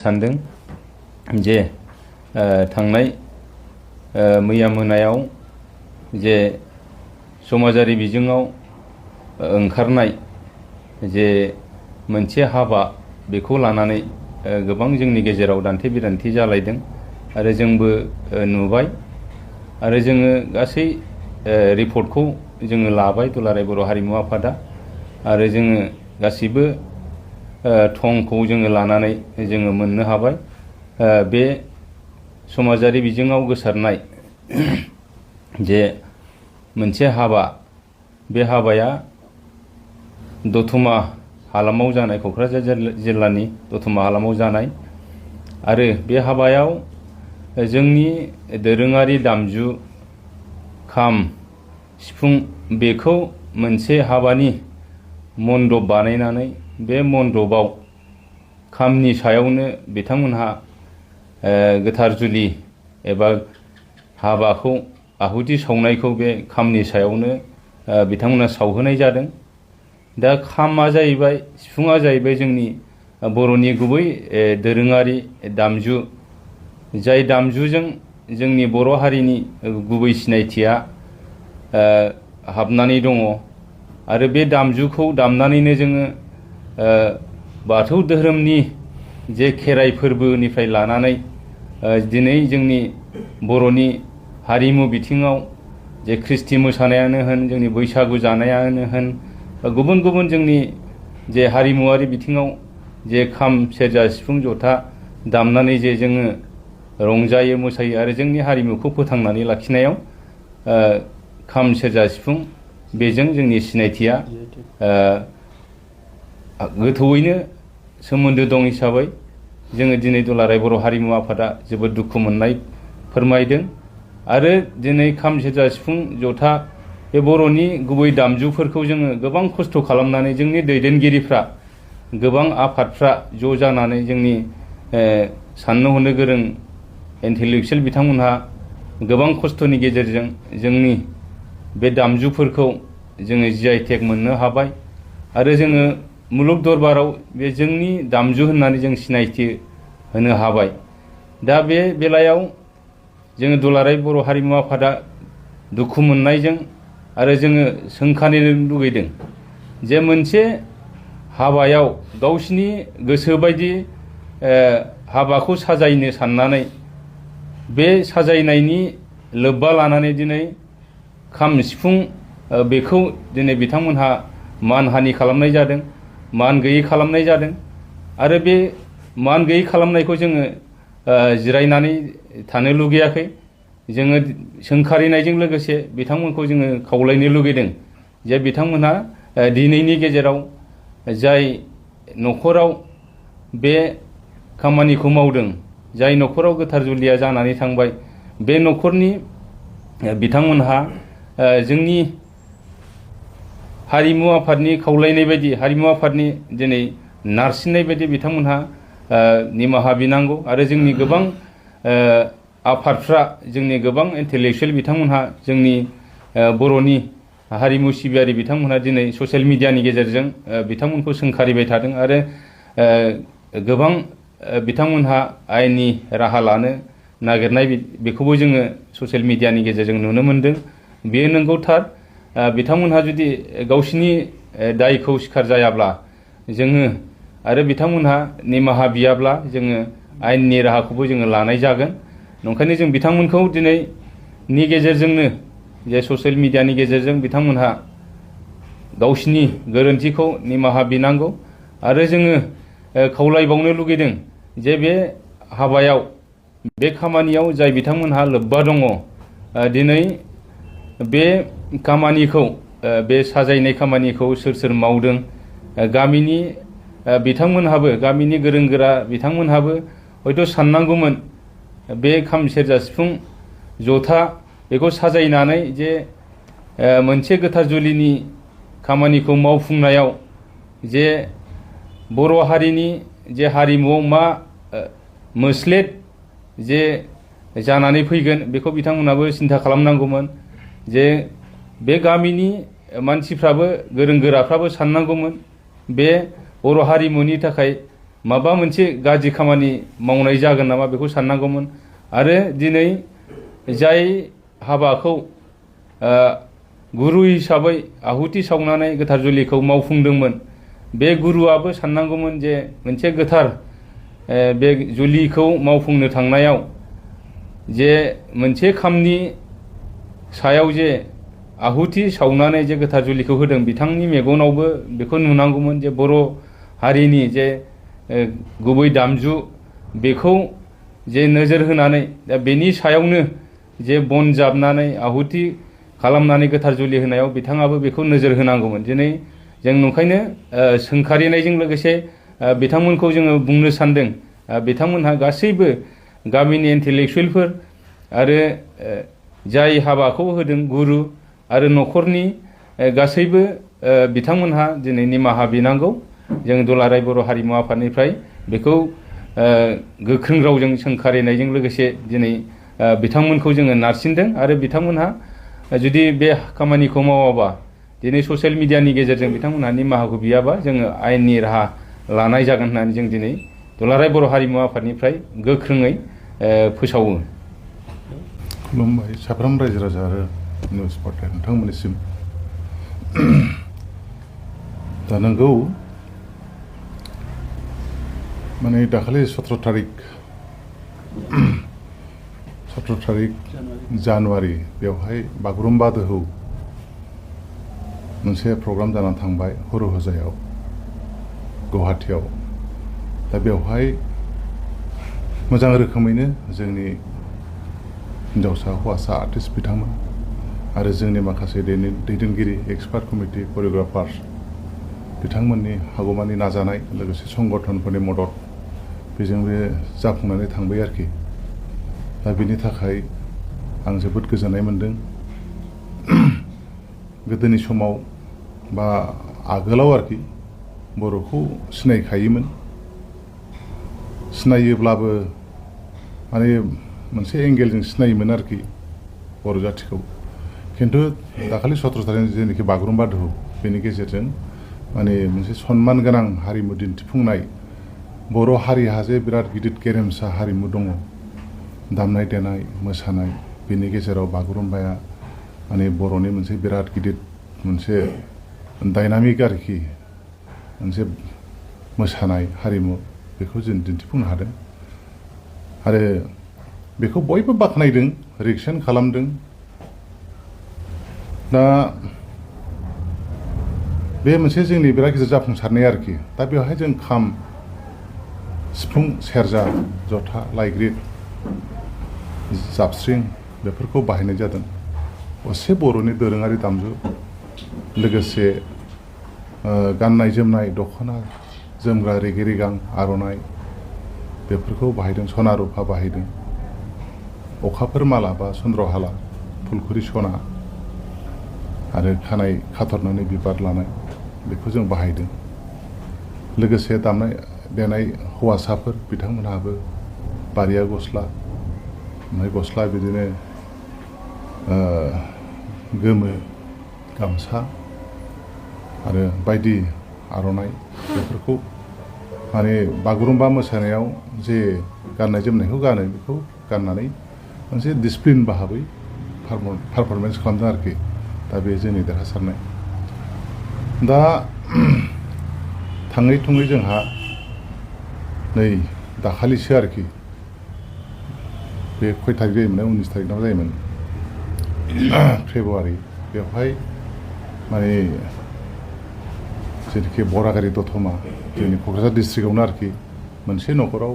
सानदों जे थांनाय मैया मोनायाव जे समाजारि बिजोङाव ओंखारनाय जे मोनसे हाबा बेखौ लानानै गोबां जोंनि गेजेराव दान्थे बिदान्थे जालायदों आरो जोंबो नुबाय आरो जोङो गासै रिपर्टखौ जोङो लाबाय दुलाराय बर' हारिमु आफादा आरो जोङो गासिबो थंखौ जोङो लानानै जोङो मोननो हाबाय बे समाजारि बिजोङाव गोसारनाय जे मोनसे हाबा बे हाबाया दतमा हालामाव जानाय क'क्राझार जिल्लानि दतमा हालामाव जानाय आरो बे हाबायाव जोंनि दोरोङारि दामजु खाम सिफुं बेखौ मोनसे हाबानि मण्डप बानायनानै बे मण्डपाव खामनि सायावनो बिथांमोनहा गोथार जुलि एबा हाबाखौ आहुति सावनायखौ बे खामनि सायावनो बिथांमोना सावहोनाय जादों। दा खामा जाहैबाय सिफुङा जाहैबाय जोंनि बर'नि गुबै दोरोङारि दामजु जाय दामजुजों जोंनि बर' हारिनि गुबै सिनायथिया हाबनानै दङ आरो बे दामजुखौ दामनानैनो जोङो बाथौ धोरोमनि जे खेराइ फोरबोनिफ्राय लानानै दिनै जोंनि बर'नि हारिमु बिथिङाव जे ख्रिस्टि मोसानायानो होन जोंनि बैसागु जानायानो होन गुबुन गुबुन जोंनि जे हारिमुवारि बिथिङाव जे खाम सेरजा सिफुं जथा दामनानै जे जोङो रंजायो मोसायो आरो जोंनि हारिमुखौ फोथांनानै लाखिनायाव खाम सेरजा सिफुं बेजों जोंनि सिनायथिया गोथौयैनो सोमोन्दो दं हिसाबै जोङो दिनै दुलाराय बर' हारिमु आफादा जोबोद दुखु मोननाय फोरमायदों आरो दिनै खाम सेरजा सिफुं जथा बे बर'नि गुबै दामजुफोरखौ जोङो गोबां खस्थ' खालामनानै जोंनि दैदेनगिरिफ्रा गोबां आफादफ्रा ज' जानानै जोंनि साननो हनो गोरों इन्टेलेक्सुयेल बिथांमोनहा गोबां खस्थ'नि गेजेरजों जोंनि बे दामजुफोरखौ जोङो GI टेग मोननो हाबाय आरो जोङो मुलुग दरबाराव बे जोंनि दामजु होननानै जों सिनायथि होनो हाबाय। दा बे बेलायाव जोङो दुलाराय बर' हारिमु आफादा दुखु मोननायजों आरो जोङो सोंखानो लुगैदों जे मोनसे हाबायाव गावसिनि गोसो बायदि हाबाखौ साजायनो साननानै बे साजायनायनि लोब्बा लानानै दिनै खाम सिफुं बेखौ दिनै बिथांमोनहा मानहानि खालामनाय जादों मान गैयै खालामनाय जादों आरो बे मान गैयै खालामनायखौ जोङो जिरायनानै थानो लुगैयाखै जोङो सोंखारिनायजों लोगोसे बिथांमोनखौ जोङो खावलायनो लुगैदों जे बिथांमोनहा दिनैनि गेजेराव जाय न'खराव बे खामानिखौ मावदों जाय न'खराव गोथार जुलिया जानानै थांबाय बे न'खरनि बिथांमोनहा जोंनि हारिमु आफादनि खावलायनाय बायदि हारिमु आफादनि दिनै नारसिननाय बायदि बिथांमोनहा निमाहा बिनांगौ आरो जोंनि गोबां आफादफ्रा जोंनि गोबां इन्टेलेक्सुयेल बिथांमोनहा जोंनि बर'नि हारिमु सिबियारि बिथांमोनहा दिनै ससियेल मिडियानि गेजेरजों बिथांमोनखौ सोंखारिबाय थादों आरो गोबां बिथांमोनहा आयेननि राहा लानो नागिरनाय बेखौबो जोङो ससियेल मिडियानि गेजेरजों नुनो मोनदों। बेयो नंगौ थार बिथांमोनहा जुदि गावसिनि दायखौ सिखार जायाब्ला जोङो आरो बिथांमोनहा निमाहा बियाब्ला जोङो आयेननि राहाखौबो जोङो लानाय जागोन। ओंखायनो जों बिथांमोनखौ दिनैनि गेजेरजोंनो जे ससियेल मिडियानि गेजेरजों बिथांमोनहा गावसिनि गोरोन्थिखौ निमाहा बिनांगौ आरो जोङो खावलायबावनो लुगैदों जे बे हाबायाव बे खामानियाव जाय बिथांमोनहा लोब्बा दङ दिनै बे खामानिखौ बे साजायनाय खामानिखौ सोर सोर मावदों गामिनि बिथांमोनहाबो गामिनि गोरों गोरा बिथांमोनहाबो हयथ' साननांगौमोन बे खाम सेरजा सिफुं जथा बेखौ साजायनानै जे मोनसे गोथार जुलिनि खामानिखौ मावफुंनायाव जे बर' हारिनि जे हारिमुआव मा मोस्लेट जे जानानै फैगोन बेखौ बिथांमोनाबो सिन्था खालामनांगौमोन जे बे गामिनि मानसिफ्राबो गोरों गोराफ्राबो साननांगौमोन बे बर' हारिमुनि थाखाय माबा मोनसे गाज्रि खामानि मावनाय जागोन नामा बेखौ साननांगौमोन आरो दिनै जाय हाबाखौ गुरु हिसाबै आहुति सावनानै गोथार जुलिखौ मावफुंदोंमोन बे गुरुआबो साननांगौमोन जे मोनसे गोथार बे जुलिखौ मावफुंनो थांनायाव जे मोनसे खामनि सायाव जे आहुति सावनानै जे गोथार जुलिखौ होदों बिथांनि मेगनावबो बेखौ नुनांगौमोन जे बर' हारिनि जे गुबै दामजु बेखौ जे नोजोर होनानै दा बेनि सायावनो जे बन जाबनानै आहुति खालामनानै गोथार जुलि होनायाव बिथाङाबो बेखौ नोजोर होनांगौमोन। दिनै जों नंखायनो सोंखारिनायजों लोगोसे बिथांमोनखौ जोङो बुंनो सानदों बिथांमोनहा गासैबो गामिनि इन्टेलेक्सुवेलफोर आरो जाय हाबाखौ होदों गुरु आरो न'खरनि गासैबो बिथांमोनहा दिनै निमाहा बिनांगौ। जों दुलाराय बर' हारिमु आफादनिफ्राय बेखौ गोख्रों रावजों सोंखारिनायजों लोगोसे दिनै बिथांमोनखौ जोङो नारसिनदों आरो बिथांमोनहा जुदि बे खामानिखौ मावाबा दिनै ससियेल मिडियानि गेजेरजों बिथांमोनहा निमाहाखौ बियाबा जोङो आयेननि राहा लानाय जागोन होननानै जों दिनै दुलाराय बर' हारिमु आफादनिफ्राय गोख्रोङै फोसावो। खुलुमबाय साफ्रोम रायजो राजा आरो निउस पार्टनार नोंथांमोननिसिम। दा नंगौ माने दाखालि 17 थारिख जानुवारि बेवहाय बागुरुम्बा दोहौ मोनसे प्रग्राम जानानै थांबाय हर'होजायाव गुवाहाटियाव। दा बेवहाय मोजां रोखोमैनो जोंनि हिन्जावसा हौवासा आर्टिस्ट बिथांमोन आरो जोंनि माखासे दैदेनगिरि एक्सपार्ट कमिटि करिय'ग्राफार्स बिथांमोननि हागौमानि नाजानाय लोगोसे संगठनफोरनि मदद बेजों बे जाफुंनानै थांबाय आरोखि। दा बेनि थाखाय आं जोबोद गोजोननाय मोनदों। गोदोनि समाव बा आगोलाव आरोखि बर'खौ सिनायखायोमोन, सिनायोब्लाबो माने मोनसे एंगेलजों सिनायोमोन आरोखि बर' जाथिखौ। खिन्थु दाखालि 17 थारिख जेनाखि बागुरुम्बा दोहौ बेनि गेजेरजों माने मोनसे सनमान गोनां हारिमु दिन्थिफुंनाय, बर' हारिहा जे बिराद गिदिर गेरेमसा हारिमु दङ, दामनाय देनाय मोसानाय, बेनि गेजेराव बागुरुम्बाया माने बर'नि मोनसे बिराद गिदिर मोनसे डायनामिक आरोखि मोनसे मोसानाय हारिमु बेखौ जों दिन्थिफुंनो हादों आरो बेखौ बयबो बाख्नायदों, रिएक्सन खालामदों। दा बे मोनसे जोंनि बिराद गिदिर जाफुंसारनाय आरोखि। दा बेवहाय जों खाम, सिफुं, सेरजा, जथा, लाइग्रिद, जाबस्रिं बेफोरखौ बाहायनाय जादों। असे बर'नि दोरोङारि दामजु लोगोसे गाननाय जोमनाय दख'ना, जोमग्रा रेगे रेगां, आर'नाइ बेफोरखौ बाहायदों, सना रुफा बाहायदों, अखाफोर माला बा चन्द्रहाला, फुलखुरि सना आरो खानाय खाथरनानै बिबार लानाय बेखौ जों बाहायदों। लोगोसे दामनाय देनाय हौवासाफोर बिथांमोनहाबो बारिया गस्ला, ओमफ्राय गस्ला बिदिनो गोमो गामसा आरो बायदि आर'नाइ बेफोरखौ माने बागुरुम्बा मोसानायाव जे गाननाय जोमनायखौ गानो बेखौ गाननानै मोनसे डिसिप्लिन भाबै पारफरमेन्स खालामदों आरोखि। दा बे जोंनि देरहासारनाय। दा थाङै थुङै जोंहा नै दाखालिसो आरोखि बे खय थारिख जायोमोन, 19 थारिख नामा जायोमोन, फेब्रुवारि, बेवहाय माने जेनाखि बरागारि दतमा जोंनि क'क्राझार डिस्ट्रिक्टआवनो आरोखि मोनसे न'खराव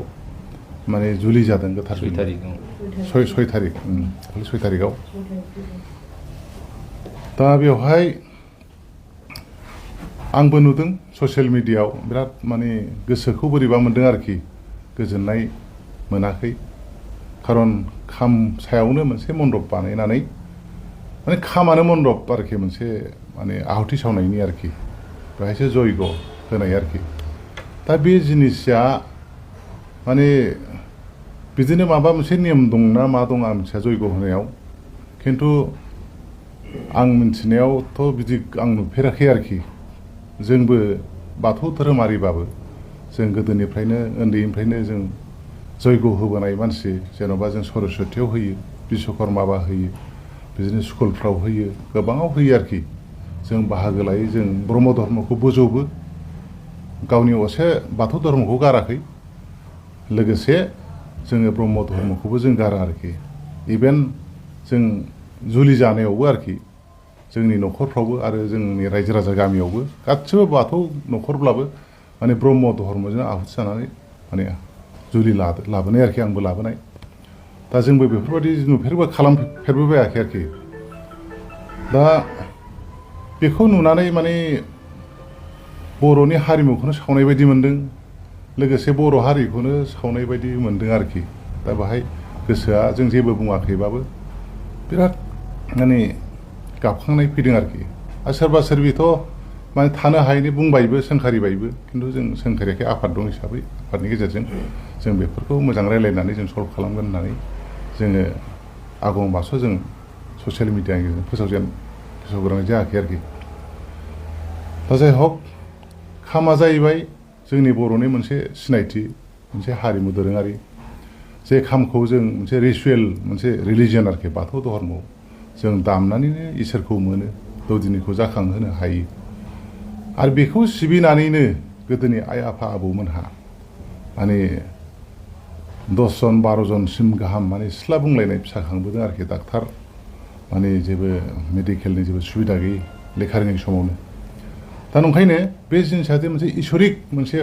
माने जुलि जादों गोथार जुलि। 6 थारिख खालि 6 थारिखआव। दा बेवहाय आंबो नुदों ससियेल मिडियायाव बिराद माने गोसोखौ बोरैबा मोनदों आरोखि, गोजोननाय मोनाखै। खारन खाम सायावनो मोनसे मन्दप बानायनानै माने खामानो मन्दप आरोखि मोनसे माने आहुति सावनायनि आरोखि, बेहायसो जयग होनाय आरोखि। दा बे जिनिसा माने बिदिनो माबा मोनसे नियम दं ना मा दं आं मिथिया जयग होनायाव, खिन्थु आं मिथिनायावथ' बिदि आं नुफेराखै आरोखि। जोंबो बाथौ धोरोमारिबाबो जों गोदोनिफ्रायनो उन्दैनिफ्रायनो जों जयग' होबोनाय मानसि जेन'बा जों सरस्वतीयाव होयो बिश्वकर्माबा होयो बिदिनो स्कुलफ्राव होयो गोबाङाव होयो आरोखि जों बाहागो लायो जों ब्रह्म धर्मखौ बोजबो गावनि असे बाथौ धर्मखौ गाराखै लोगोसे जोङो ब्रह्म धर्मखौबो जों गारा आरोखि इभेन जों जुलि जानायावबो आरोखि जोंनि न'खरफ्रावबो आरो जोंनि रायजो राजा गामियावबो गासिबो बाथौ न'खरब्लाबो माने ब्रह्म धर्मजों आहुति जानानै माने जुलि लाबोनाय आरोखि आंबो लाबोनाय दा जोंबो बेफोरबायदि नुफेरबो खालामफेरबोबायाखै आरोखि दा बेखौ नुनानै माने बर'नि हारिमुखौनो सावनाय बायदि मोनदों लोगोसे बर' हारिखौनो सावनाय बायदि मोनदों आरोखि दा बाहाय गोसोआ जों जेबो बुङाखैबाबो बिराद माने गाबखांनाय फैदों आरोखि आरो सोरबा सोरबिथ' माने थानो हायैनि बुंबायबो सोंखारिबायबो खिन्थु जों सोंखारियाखै आफाद दं हिसाबै आफादनि गेजेरजों जों बेफोरखौ मोजां रायज्लायनानै जों सल्भ खालामगोन होननानै जोङो आगमबासो जों ससियेल मिडियानि गेजेरजों फोसावग्रोनाय जायाखै आरोखि दा जाय हक खामा जाहैबाय जोंनि बर'नि मोनसे सिनायथि मोनसे हारिमु दोरोङारि जे खामखौ जों मोनसे रिसुयेल मोनसे रिलिजियन आरोखि बाथौ धर्म जों दामनानैनो इसोरखौ मोनो दौदिनिखौ जाखांहोनो हायो आरो बेखौ सिबिनानैनो गोदोनि आइ आफा आबौमोनहा माने 10 जन 12 जनसिम गाहाम माने सिथ्ला बुंलायनाय फिसा खांबोदों आरोखि डाक्टार माने जेबो मेडिकेलनि जेबो सुबिदा गैयै लेखा रोङै समावनो दा नंखायनो बे जिनिसा जे मोनसे इसोरिक मोनसे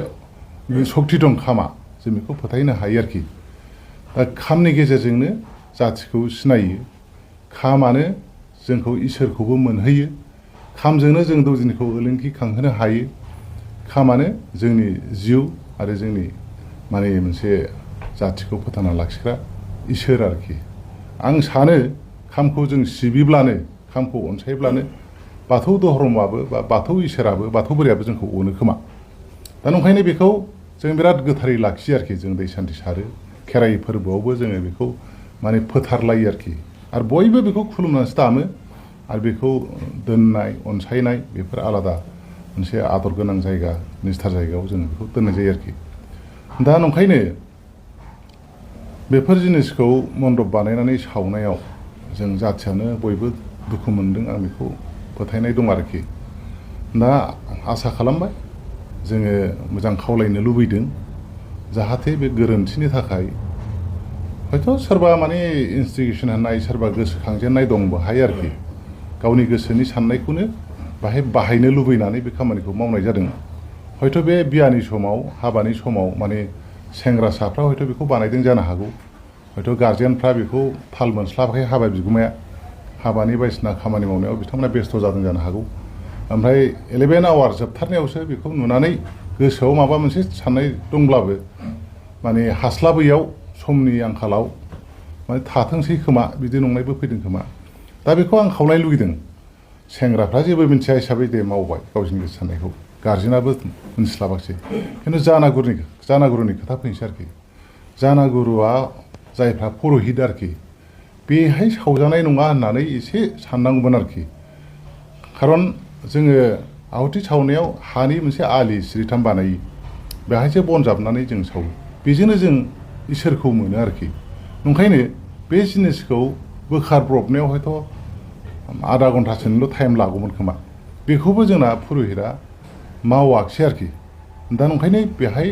सक्ति दं खामा जों बेखौ फोथायनो हायो आरोखि दा खामनि गेजेरजोंनो जाथिखौ सिनायो खामानो जोंखौ इसोरखौबो मोनहोयो खामजोंनो जों दौदिनिखौ ओलोंगि खांहोनो हायो खामानो जोंनि जिउ आरो जोंनि माने मोनसे जाथिखौ फोथांना लाखिग्रा इसोर आरोखि आं सानो खामखौ जों सिबिब्लानो खामखौ अनसायब्लानो बाथौ धर्मआबो बा बाथौ इसोराबो बाथौ बोरायाबो जोंखौ अनो खोमा दा नंखायनो बेखौ जों बिराद गोथारै लाखियो आरोखि जों दै सान्थि सारो खेराइ फोरबोआवबो जोङो बेखौ माने फोथारलायो आरोखि आरो बयबो बेखौ खुलुमनानैसो दामो आरो बेखौ दोननाय अनसायनाय बेफोर आलादा मोनसे आदर गोनां जायगा निस्थार जायगायाव जों बेखौ दोननाय जायो आरोखि दा नंखायनो बेफोर जिनिसखौ मन्दप बानायनानै सावनायाव जों जाथियानो बयबो दुखु मोनदों आं बेखौ फोथायनाय दं आरोखि दा आसा खालामबाय जोङो मोजां खावलायनो लुबैदों जाहाथे बे गोरोन्थिनि थाखाय हयथ' सोरबा माने इन्स्टिगेसन होनाय सोरबा गोसोखांजेननाय दं बाहाय आरोखि गावनि गोसोनि साननायखौनो बाहाय बाहायनो लुबैनानै बे खामानिखौ मावनाय जादों हयथ' बे बियानि समाव हाबानि समाव माने सेंग्रासाफ्रा हयथ' बेखौ बानायदों जानो हागौ हयथ' गार्जेनफ्रा बेखौ थाल मोनस्लाबाखै हाबा बिगुमाया हाबानि बायदिसिना खामानि मावनायाव बिथांमोना बेस्थ' जादों जानो हागौ ओमफ्राय 11 आवार जोबथारनायावसो बेखौ नुनानै गोसोआव माबा मोनसे साननाय दंब्लाबो माने हास्लाबैयाव समनि आंखालाव माने थाथोंसै खोमा बिदि नंनायबो फैदों खोमा दा बेखौ आं खावलायनो लुगैदों सेंग्राफ्रा जेबो मिन्थिया हिसाबै दे मावबाय गावसिनि गोसो साननायखौ गार्जेनाबो मोनस्लाबाखिसै खिन्थु जानागुरुनि खोथा फैनोसै आरोखि जानागुरुआ जायफ्रा पुर'हित आरोखि बेहाय सावजानाय नङा होननानै एसे साननांगौमोन आरोखि खारन जोङो आहुति सावनायाव हानि मोनसे आलि सिरिथाम बानायो बेहायसो बन जाबनानै जों सावो बेजोंनो जों इसोरखौ मोनो आरोखि ओंखायनो बे जिनिसखौ बोखारब्रबनायाव हयथ' आधा घन्टासोनिल' टाइम लागौमोन खोमा बेखौबो जोंना पुर'हितआ मावाखिसै आरोखि दा ओंखायनो बेहाय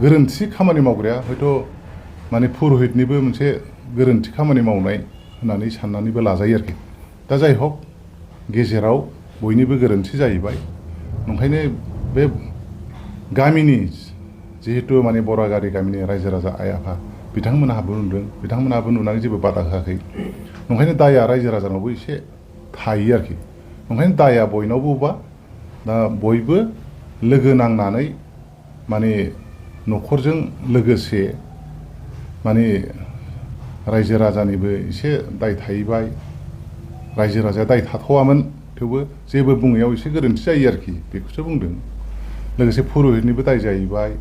गोरोन्थि खामानि मावग्राया हयथ' माने पुर'हितनिबो मोनसे गोरोन्थि खामानि मावनाय होननानै साननानैबो लाजायो आरोखि दा जाय हक गेजेराव बयनिबो गोरोन्थि जाहैबाय ओंखायनो बे गामिनि जिहेतु माने बरागारि गामिनि रायजो राजा आइ आफा बिथांमोनहाबो नुदों बिथांमोनहाबो नुनानै जेबो बादा होआखै ओंखायनो दाया रायजो राजानावबो एसे थायो आरोखि ओंखायनो दाया बयनावबोबा दा बयबो लोगो नांनानै माने न'खरजों लोगोसे माने रायजो राजानिबो एसे दाय थाहैबाय रायजो राजाया दाय थाथ'वामोन थेवबो जेबो बुङैयाव एसे गोरोन्थि जायो आरोखि बेखौसो बुंदों लोगोसे पुर'हितनिबो दाय जाहैबाय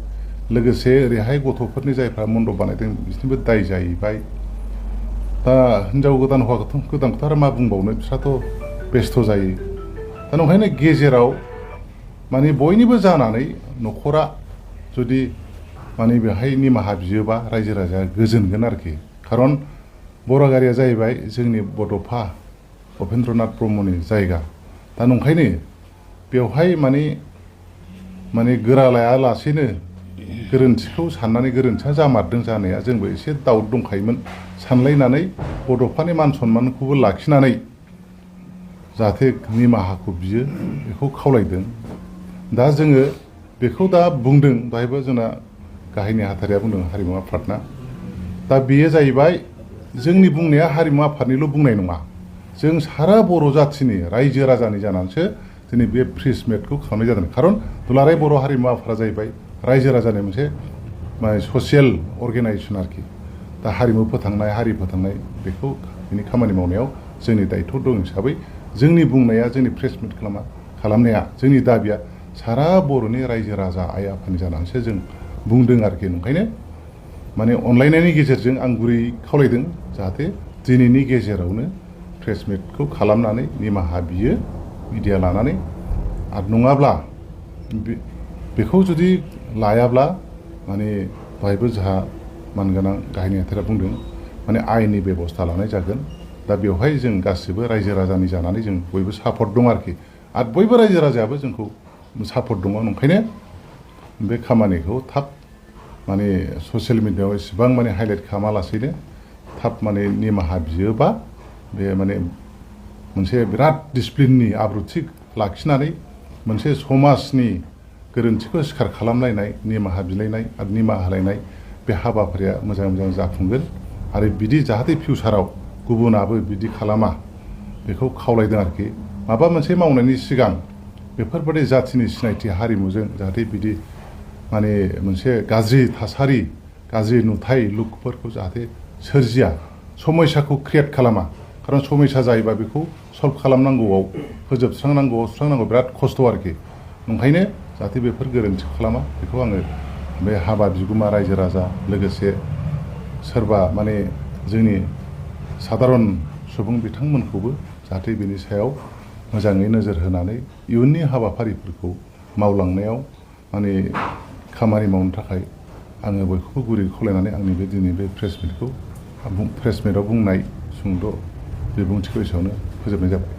लोगोसे ओरैहाय गथ'फोरनि जायफ्रा मन्दप बानायदों बिसोरनिबो दाय जाहैबाय दा हिनजाव गोदान हौवा गोदानखौथ' आरो मा बुंबावनो बिस्राथ' बेस्थ' जायो दा ओंखायनो गेजेराव माने बयनिबो जानानै न'खरा जुदि माने बेहाय निमाहा बियोबा रायजो राजाया गोजोनगोन आरोखि खारन बर' गारिया जाहैबाय जोंनि बड'फा उपेन्द्रनाथ ब्रह्मनि जायगा दा नंखायनो बेवहाय माने गोरा लायालासेनो गोरोन्थिखौ साननानै गोरोन्थिया जामारदों जानाया जोंबो एसे दाउट दंखायोमोन सानलायनानै बड'फानि मान सन्मानखौबो लाखिनानै जाहाथे निमाहाखौ बियो बेखौ खावलायदों दा जोङो बेखौ दा बुंदों दहायबो जोंना गाहायनि हाथारिया बुंदों हारिमु आफादना दा बेयो जाहैबाय जोंनि बुंनाया हारिमु आफादनिल' बुंनाय नङा जों सारा बर' जाथिनि रायजो राजानि जानानैसो दिनै बे प्रेस मिटखौ खालामनाय जादों खारन दुलाराय बर' हारिमु आफादा जाहैबाय रायजो राजानि मोनसे माने ससियेल अर्गेनाइजेसन आरोखि दा हारिमु फोथांनाय हारि फोथांनाय बेखौ बिनि खामानि मावनायाव जोंनि दायथ' दं हिसाबै जोंनि बुंनाया जोंनि प्रेस मिट खालामनाया जोंनि दाबिया सारा बर'नि रायजो राजा आइ आफानि जानानैसो जों बुंदों आरोखि ओंखायनो माने अनलायनायनि गेजेरजों आं गुरै खावलायदों जाहाथे दिनैनि गेजेरावनो प्रेस मिटखौ खालामनानै निमाहा बियो मिडिया लानानै आरो नङाब्ला बेखौ जुदि लायाब्ला माने दहायबो जोंहा मानगोनां गाहायनि हाथारा बुंदों माने आयेननि बेबस्था लानाय जागोन दा बेवहाय जों गासिबो रायजो राजानि जानानै जों बयबो सापर्ट दं आरोखि आरो बयबो रायजो राजायाबो जोंखौ सापर्ट दङ ओंखायनो बे खामानिखौ थाब माने ससियेल मिडियायाव एसेबां माने हाइलाइट खालामालासेनो थाब माने निमाहा बियोबा बे माने मोनसे बिराद डिसिप्लिननि आब्रुथि लाखिनानै मोनसे समाजनि गोरोन्थिखौ सिखार खालामलायनाय निमाहा बिलायनाय आरो निमाहा होलायनाय बे हाबाफारिया मोजां मोजां जाफुंगोन आरो बिदि जाहाथे फिउचाराव गुबुनाबो बिदि खालामा बेखौ खावलायदों आरोखि माबा मोनसे मावनायनि सिगां बेफोरबायदि जाथिनि सिनायथि हारिमुजों जाहाथे बिदि माने मोनसे गाज्रि थासारि गाज्रि नुथाय लुकफोरखौ जाहाथे सोरजिया समयसाखौ क्रियेट खालामा खारन समयसा जायोबा बेखौ सल्भ खालामनांगौआव फोजोबस्रांनांगौआव सुस्रांनांगौ बिराद खस्थ' आरोखि ओंखायनो जाहाथे बेफोर गोरोन्थि खालामा बेखौ आङो बे हाबा बिगुमा रायजो राजा लोगोसे सोरबा माने जोंनि सादारन सुबुं बिथांमोनखौबो जाहाथे बेनि सायाव मोजाङै नोजोर होनानै इयुननि हाबाफारिफोरखौ मावलांनायाव माने खामानि मावनो थाखाय आङो बयखौबो गुरै खावलायनानै आंनि बे दिनै बे प्रेस मिटआव बुंनाय सुंद' बिबुंथिखौ एसेयावनो फोजोबनाय जाबाय।